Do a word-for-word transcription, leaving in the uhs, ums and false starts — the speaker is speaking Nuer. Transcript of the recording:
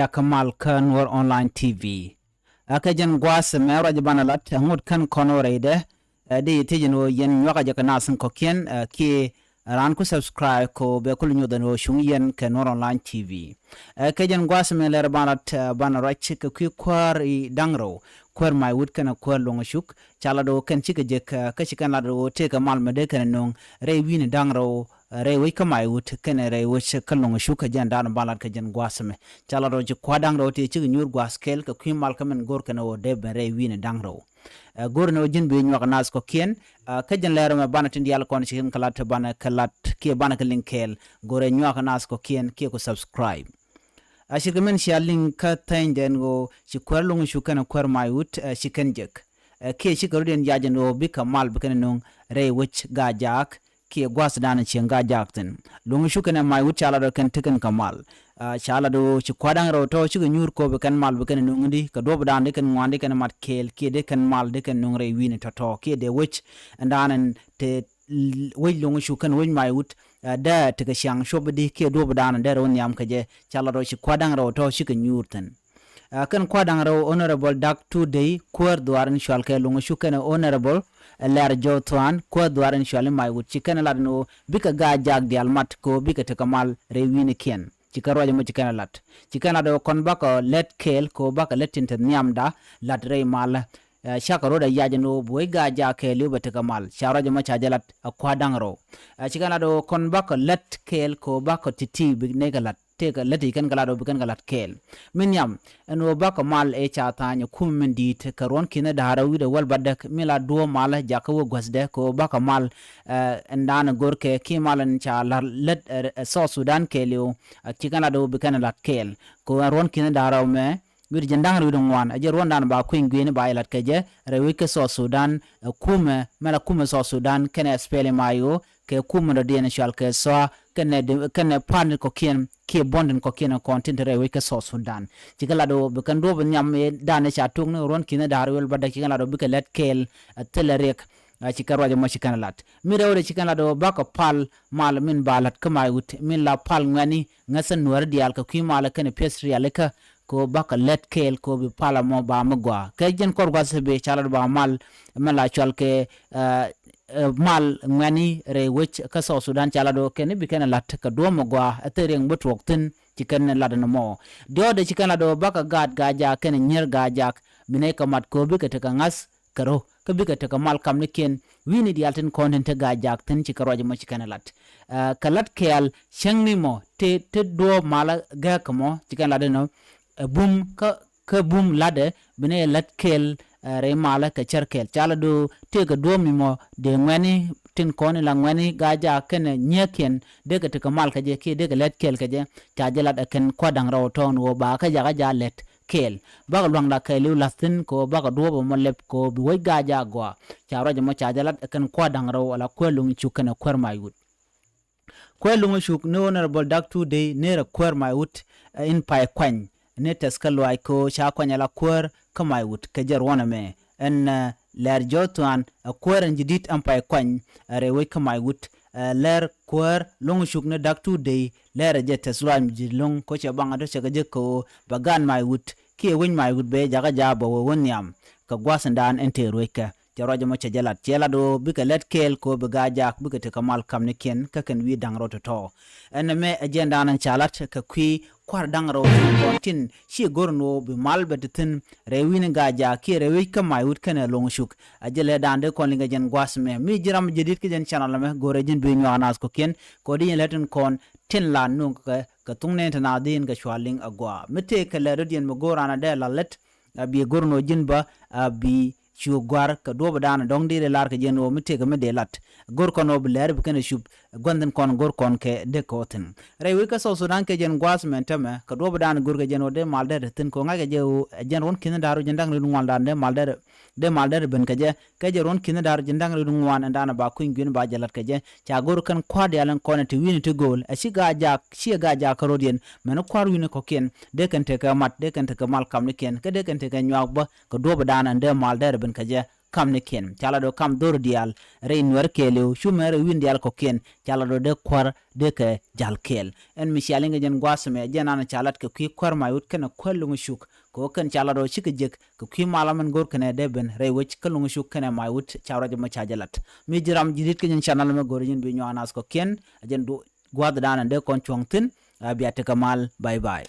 Kä mal kä Nuɔr Online T V. Ɛ kɛ jɛn gua̱a̱th mɛ ruac banɛ lat ɛ ŋot kän kɔn ɣöö rɛydɛ. Ɛ di thiec ɛn ɣöö yɛn nyuakä jɛ kɛ naath in kɔ̱kiɛn ɛ kiɛ raan ku subscribe kɛ ɣöö bɛ kul nyuɔth ɛn ɣöö cuŋ yɛn kɛ Nuɔr Online T V. Ɛ kɛ jɛn gua̱a̱th mɛ lɛr banɛ lat ɛ banɛ ruac kɛ kui̱ kuäär i̱ da̱ŋ rɛw, kuäär Maywut kɛnɛ kuäär Luɔ̱ŋ Cuk. Ca lat ɣöö kɛn cikɛ jek ɛ kä ci kɛn lat ɣöö tëëkɛ mal mɛ dee kɛn ɛ nöŋ rɛy wi̱i̱ni da̱ŋ rɛw. Rɛy wec kä Maywut kɛnɛ rɛy wec kä Luɔ̱ŋ Cuk kɛ jɛn da̱a̱n ban lat kɛ jɛn gua̱a̱th mɛ. Ca lat ɣöö ci kua̱r da̱ŋ rɛw tëë cikɛ nyuur gua̱a̱th kɛl kɛ kui̱ mal kä min go̱r kɛn ɣöö dee ben rɛy wi̱i̱ni da̱ŋ rɛw. Ɛ go̱r ni ɣöö ji̱n bi nyuak naath kɔ̱kiɛn. Ɛ kä jɛn lɛr mɛ banɛ tin diaal kɔn ci kɛn kɛ lat banɛ kɛ lat kiɛ banɛ kɛ liŋ kɛɛl. Go̱rɛ nyuak naath kɔ̱kiɛn kiɛ ku subscribe. A cirkɛ min cia liŋ kä thɛny dɛn ɣöö ci kuäär Luɔ̱ŋ Cuk kɛnɛ kuäär Maywut ɛ ci kɛn jek. Ɛ kiɛ cikɛ rɔ̱diɛn yac ɛn ɣöö bikɛ mal bi kɛn nöŋ rɛy wec Gaajaak kiɛ gua̱a̱th dan cieŋ Gaajaak thi̱n. Luɔ̱ŋ Cuk kɛnɛ Maywut ca lat ɣöö kɛn tekɛn kɛ mal. Ɛ ca lat ɣöö ci kua̱r da̱ŋ rɛw tɔ̱ cikɛ nyuur kööb kɛn mal bi kɛn nöŋ di kɛ duɔ̱p dan di kɛn ŋuan di kɛn mat kɛɛl kiɛ di kɛn mal di kɛn nöŋ rɛy wi̱i̱ni tɔ̱tɔ̱ kiɛ dee wec ɛn dan ɛn te wec Luɔ̱ŋ Cuk kɛn wec Maywut. Ɛ dee tekɛ ciaŋ cuɔp di kiɛ duɔ̱p dan dee rɛw nhiam kɛ jɛ. Ca lat ɣöö ci kua̱r da̱ŋ rɛw tɔ̱ cikɛ nyuur thi̱n. Ɛ kɛn kua̱r da̱ŋ rɛw Honorable Dak Tuut Dey kuäär dhuaar in cual kɛ Luɔ̱ŋ Cuk kɛnɛ Honorable ɛ Lɛr Jɔw Thuan kuäär dhuaar in cual i̱ Maywut ci kɛn lat ɛn ɣöö bikɛ Gaajaak diaal mat kɛ ɣöö bikɛ tekɛ mal rɛy wi̱i̱nikiɛn. Ci kɛn ruac ɛmɔ ci kɛn lat ci kɛn lat ɣöö kɔn bakɔ lät kɛɛl kɛ ɣöö bakɔ lät tin te nhiamda lat rɛy malä. Ɛ cakɛ rɔ̱dɛ yac ɛn ɣöö bi wec Gaajaak kɛɛliw bɛ tekɛ mal ca ruac ɛmɔ ca jɛ lat ɛ kua̱r da̱ŋ rɛw. Ɛ ci kɛn lat ɣöö kɔn bakɔ lät kɛɛl kɛ ɣöö bakɔ ti̱ti̱ bi nɛy kɛ lat. Tëëkɛ lät i̱ kɛn kɛ lat ɣöö bi kɛn kɛ lat kɛɛl. Min nhiam ɛn ɣöö bakɔ mal ɛ ca tha̱a̱ny ɛ kumɛ min di̱i̱t kɛ ruɔ̱n ki̱n da̱a̱r ɛ wi̱cdɛ wäl bädäk min la duɔ̱ɔ̱p malä jakä wä guäthdɛ kɛ ɣöö bakɔ mal. Ɛ ɛn da̱a̱n ɛ go̱rkɛ kiɛ mal ɛn ca la̱r lät ɛ South Sudan kɛɛliw. Ɛ ci kɛn lat ɣöö bi kɛn ɛ lat kɛɛl kɛ ɣöö ɛn ruɔ̱n ki̱n da̱a̱r ɛ mɛ wi̱cdɛ jiɛn da̱ŋ rɛw wi̱cdɛ ŋuan ɛ jɛ ruɔ̱n da̱a̱n ba kui̱ny gui̱ni ba yɛ lat kɛ jɛ rɛy wec kä South Sudan. Ɛ kumɛ mɛ la kumɛ South Sudan kɛnɛ S P L M I O kɛ kumɛ dɔ̱diɛn cual kɛ SSOA kɛnɛ di kɛnɛ pa̱a̱n kɔ̱kiɛn kiɛ buɔ̱ndɛn kɔ̱kiɛn kɔn tin te rɛy wec kä South Sudan. Ci kɛn lat ɣöö bi kɛn duɔ̱ɔ̱p nhiam ɛ da̱a̱n ɛ ca tuɔ̱k ni ruɔ̱n ki̱n da̱a̱r wi̱cdɛ wäl bädäk ci kɛn lat ɣöö bikɛ lät kɛɛl. Ɛ thilɛ riɛk. Ɛ ci kɛn ruac ɛmɔ ci kɛn lat mi rɛwdɛ ci kɛn lat ɣöö bakɔ pal mal min ba la̱t kä Maywut min la pal ŋuɛ̈tni ŋäthä Nuääri diaal kɛ kui̱ mal kɛnɛ piɛth rialikä kɛ ɣöö bakɔ lät kɛɛl kɛ ɣöö bi pal ɛmɔ ba mi gɔaa kɛ jɛn kɔr gua̱th bi ca lat ba mal. Mɛ la cual kɛ ɛ ɛ mal ŋuɛ̈tni rɛy wec kä South Sudan ca lat ɣöö kɛn i̱ bi kɛn ɛ la̱t kɛ duɔ̱ɔ̱p mi gɔaa ɛ thil riɛk mi bi tuɔɔk thi̱n. Ci kɛn lat ɛn ɛmɔ diɔ̱ɔ̱dɛ ci kɛn lat ɣöö bakɔ gaat Gaajaak kɛnɛ nyier Gaajaak bi nɛy kɛ mat kɛ ɣöö bikɛ tekɛ ŋa̱th kɛ ro̱ kä bikɛ tekɛ mal kamnikiɛn. Wi̱i̱ni diaal tin kɔn tin te Gaajaak thi̱n ci kɛn ruac ɛmɔ ci kɛn ɛ lat. Ɛ kɛ lat kɛɛl cäŋni mɔ te te duɔ̱ɔ̱p malä gääk kɛ mɔ ci kɛn lat ɛnɔ ɛ bum kä kä bum latdɛ bi nɛy ɛ lät kɛɛl. Ɛ rɛy malä kɛ cär kɛɛl ca lat ɣöö tëëkɛ duɔ̱ɔ̱p mi mɔ dee ŋuɛ̈tni tin kɔn in la ŋuɛ̈tni Gaajaak kɛnɛ nyieekiɛn dee kɛ tekɛ mal kɛ jɛ kiɛ dee kɛ lät kɛɛl kɛ jɛ. Ca jɛ lat ɛ kɛn kua̱r da̱ŋ rɛw tɔ̱ɔ̱n ɣöö ba kä jakä ja̱ lät kɛɛl. Bakɔ lua̱ŋda kɛɛliw la̱th thi̱n kɛ ɣöö bakɔ duɔ̱ɔ̱p ɛmɔ lɛp kɛ ɣöö bi wec Gaajaak gɔaa. Ca ruac ɛmɔ ca jɛ lat ɛ kɛn kua̱r da̱ŋ rɛw ala kuäär Luɔ̱ŋ Cuk kɛnɛ kuäär Maywut. Kuäär Luɔ̱ŋ Cuk ni Honorable Dak Tuut Dey ni rɛ kuäär Maywut ɛ in pay kuany ni tɛth kä luaac kɛ ɣöö ca kuany ala kuäär kä Maywut kɛ jɛ ruɔ̱n ɛmɛ. Ɛn ɛ Lɛr Jɔw Thuan ɛ kuäär ɛn ji̱ di̱t ɛn pay kuany ɛ rɛy wec kä Maywut. Ɛ lɛr kuäär Luɔ̱ŋ Cuk ni Dak Tuut Dey lɛr ɛ jɛ tɛth luaac mi ji̱ lo̱ŋ kɛ ɣöö cɛ baŋ ɛ dɔ̱ cɛ kɛ jek kɛ ɣöö bɛ gaat Maywut kiɛ wec Maywut bɛ jakä ja̱ bɛ wä wä nhiam kɛ gua̱thindan ɛn tëë rueckɛ. Cɛ ruac ɛmɔ cɛ jɛ lat cɛ lat ɣöö bikɛ lät kɛɛl kɛ ɣöö bi Gaajaak bikɛ tekɛ mal kamnikiɛn kä kɛn wi̱i̱ da̱ŋ rɛw tɔ̱tɔ̱. Ɛn ɛmɛ ɛ jɛn da̱a̱n ɛn ca lat kɛ kui̱ kua̱r da̱ŋ rɛw tin kɔn tin ci go̱r ɛn ɣöö bi mal bɛ te thi̱n rɛy wi̱i̱ni Gaajaak kiɛ rɛy wec kä Maywut kɛnɛ Luɔ̱ŋ Cuk. Ɛ jɛ lɛ da̱a̱n dee kɔn liŋ kɛ jɛn gua̱th mɛ mi ji̱ ram mi jɛ di̱t kä jɛn channel ɛmɛ go̱rɛ ji̱n bi nyuak naath kɔ̱kiɛn kɛ ɣöö di yɛn lät tin kɔn tin la nuŋ kɛ kɛ thuŋ nɛn te naath di yɛn kɛ cua liŋ agɔaa mi tëëkɛ lɛ dɔ̱diɛn mi go̱o̱r an a dee la lät. A bi go̱r ɛn ɣöö ji̱n bä a bi cu gua̱r kɛ duɔ̱ɔ̱p dan dɔ̱ŋ di ri lar kɛ jɛn ɣöö mi tëëkɛ mi dee lat. Go̱r kɔn ɣöö bi lɛr bi kɛn cup gua̱n thi̱n kɔn go̱r kɔn kɛ dee kɛ ɣöö thi̱n rɛy wec kä South Sudan kɛ jɛn gua̱a̱th mɛn tämɛ kɛ duɔ̱ɔ̱p dan go̱r kɛ jɛn ɣöö dee mal dee ri thi̱n kɛ ɣöö ŋa̱ckɛ jɛ ɣöö ɛ jɛn ruɔ̱n ki̱n da̱r ɣöö jɛn da̱ŋ ri ŋuan dan dee mal dee ri dee mal dee ri ben kɛ jɛ. Kɛ jɛ ruɔ̱n ki̱n da̱r jɛn da̱ŋ ri ŋuan ɛn dan a ba kui̱ny gui̱n ba jɛ lat kɛ jɛ ca go̱r kɛn kua̱r diaal ɛn kɔn ɛ ti wi̱i̱ni ti gööl ɛ ci Gaajaak ci ɛ Gaajaak kä ro̱diɛn mɛn kua̱r wi̱i̱ni kɔ̱kiɛn dee kɛn tekɛ mat dee kɛn tekɛ mal kamnikiɛn kä dee kɛn tekɛ nyuak bä kɛ duɔ̱ɔ̱p dan ɛn dee mal dee ri ben kɛ jɛ. kamnikiɛn. Ca lat ɣöö kam dhor diaal rɛy Nuɛr kɛɛliw, cu mɛ rɛy wi̱n diaal kɔ̱kiɛn, ca lat ɣöö dee kuäär dee kɛ ja̱l kɛɛl. Ɛn mi cia liŋ kɛ jɛn gua̱a̱th ɛmɛ, jɛn an ca lat kɛ kui̱ kuäär mac wut kɛnɛ kuäär luŋ cuk, kɛ ɣöö kɛn ca lat ɣöö cikɛ jek kɛ kui̱ malä min go̱r kɛnɛ dee ben rɛy wec kä luŋ cuk kɛnɛ mac wut ca ruac ɛmɔ ca jɛ lat. Mi ji̱ ram ji̱ di̱t kä jɛn canɛl ɛmɛ, go̱r jɛn bi nyuak naath kɔ̱kiɛn, ɛ jɛn gua̱a̱th dan ɛn dee kɔn cuɔ̱ŋ thi̱n. A bia tekɛ mal, bye bye.